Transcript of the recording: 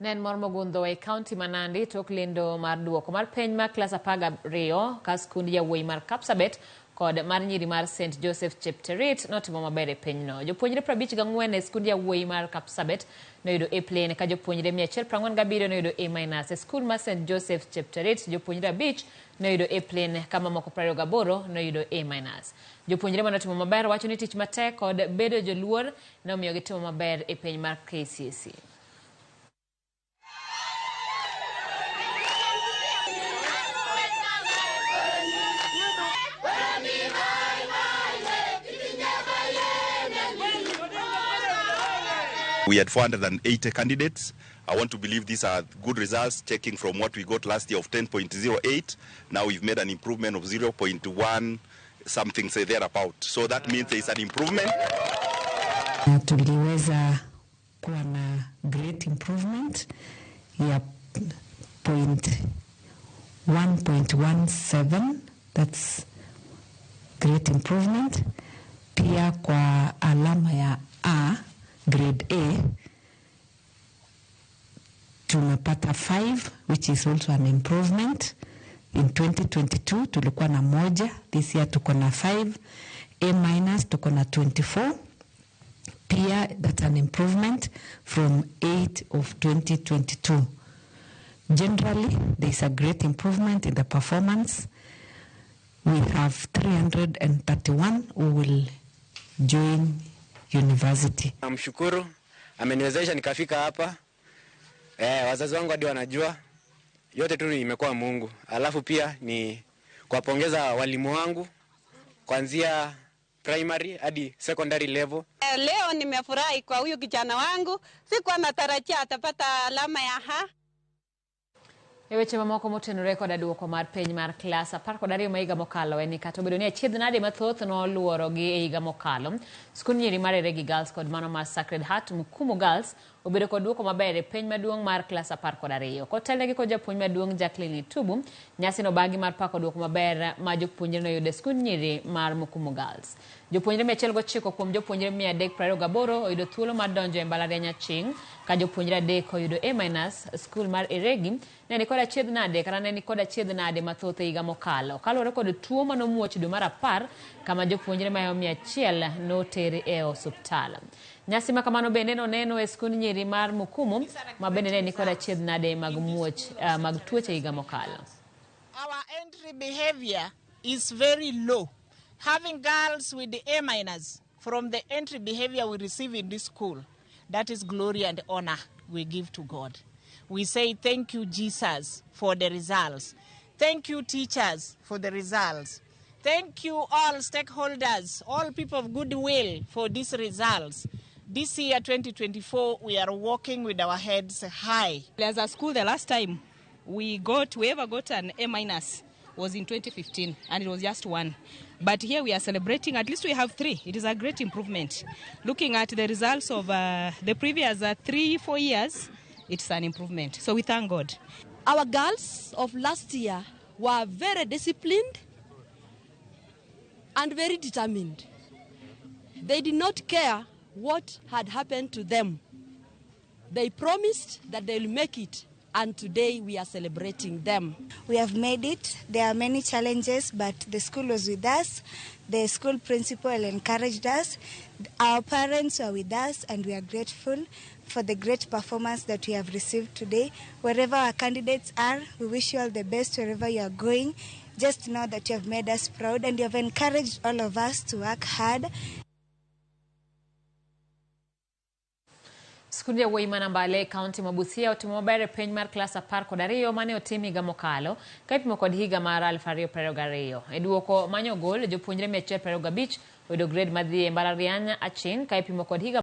Ne en mor mogundho e kaunti ma Nandi tok lendo mar duoko mar penj mar klas 12 ka skund yawuoyi mar Kapsabet kod mar nyiri mar St Joseph Chepterit notimo maber e penjno. Jopuonjre 54 e skund yawuoyi mar Kapsabet noyudo A plain ka jopuonjre 147 noyudo A minus. E skul mar St Joseph Chepterit jopuonjre abich noyudo A plain ka mamoko 28 noyudo A minus. Jopuonjre manotimo maber wacho ni tich matek kod bedo joluor nomiyo gitimo maber e penj mar KCSE. We had 480 candidates. I want to believe these are good results, checking from what we got last year of 10.08. Now we've made an improvement of 0.1 something, say thereabout. So that means there is an improvement. Tuliweza kuwa na great improvement ya point 1.17, that's great improvement. Pia kwa alama ya A, grade A, tumepata 5, which is also an improvement. In 2022 tulikuwa na moja, this year tuko na 5. A minus tuko na 24. Pia that's an improvement from 8 of 2022. Generally, there is a great improvement in the performance. We have 331 who will join university. Namshukuru, ameniwezesha nikafika hapa. Wazazi wangu hadi wanajua yote tu imekuwa Mungu. Alafu pia ni kuwapongeza walimu wangu kuanzia primary hadi secondary level. Leo nimefurahi kwa huyu kijana wangu, sikuwa natarajia atapata alama ya ha. E weche mamoko motenore koda duoko mar penj mar klas 12 ma higa mokalo en ni kata obedo ni achiedh nade mathoth noluorogi e higa mokalo, skund nyiri mar Eregi Girls kod mano mar Sacred Heart Mukumu Girls obedo kod duoko maber e penj maduong' mar klas 12. Kotelnegi kod japuonj maduong' Jacqueline Itubu, nyasi nobagi mar pako duoko maber ma jopuonjre noyudo e skund nyiri mar Mukumu Girls. Jopuonjre 109 kuom jopuonjre 328 oyudo thuolo mar donjo e mbalariany Aching' ka jopuonjre adek oyudo A minus. Skul mar Eregi ne ni kod achiedh nade kata ne ni kod achiedh nade mathoth e higa mokalo kaluwore kod tuo manomuoch dwe mar 10 kama jopuonjre mahewo 100 noter e osuptal. Nyasi ma kamano bende noneno e skund nyiri mar Mukumu ma bende ne ni kod achiedh nade mag muoch mag tuoche higa mokalo. Our entry behavior is very low. Having girls with the A minus from the entry behavior we receive in this school, that is glory and honor we give to God. We say thank you, Jesus, for the results. Thank you, teachers, for the results. Thank you, all stakeholders, all people of goodwill for these results. This year, 2024, we are walking with our heads high. As a school, the last time we ever got an A minus was in 2015, and it was just one. But here we are celebrating, at least we have 3. It is a great improvement. Looking at the results of the previous 3-4 years, it's an improvement. So we thank God. Our girls of last year were very disciplined and very determined. They did not care what had happened to them. They promised that they will make it, and today we are celebrating them. We have made it. There are many challenges, but the school was with us. The school principal encouraged us. Our parents were with us, and we are grateful for the great performance that we have received today. Wherever our candidates are, we wish you all the best wherever you are going. Just know that you have made us proud and you have encouraged all of us to work hard. Skund yawuoyi ma Nambale e kaunti ma Busia otimo maber e penj mar klas 12 mane otim higa mokalo ka ipimo kod higa mar 2022. E duoko manyogol, jopuonjre 125 oyudo grade madhi e mbalariany Aching' ka ipimo kod higa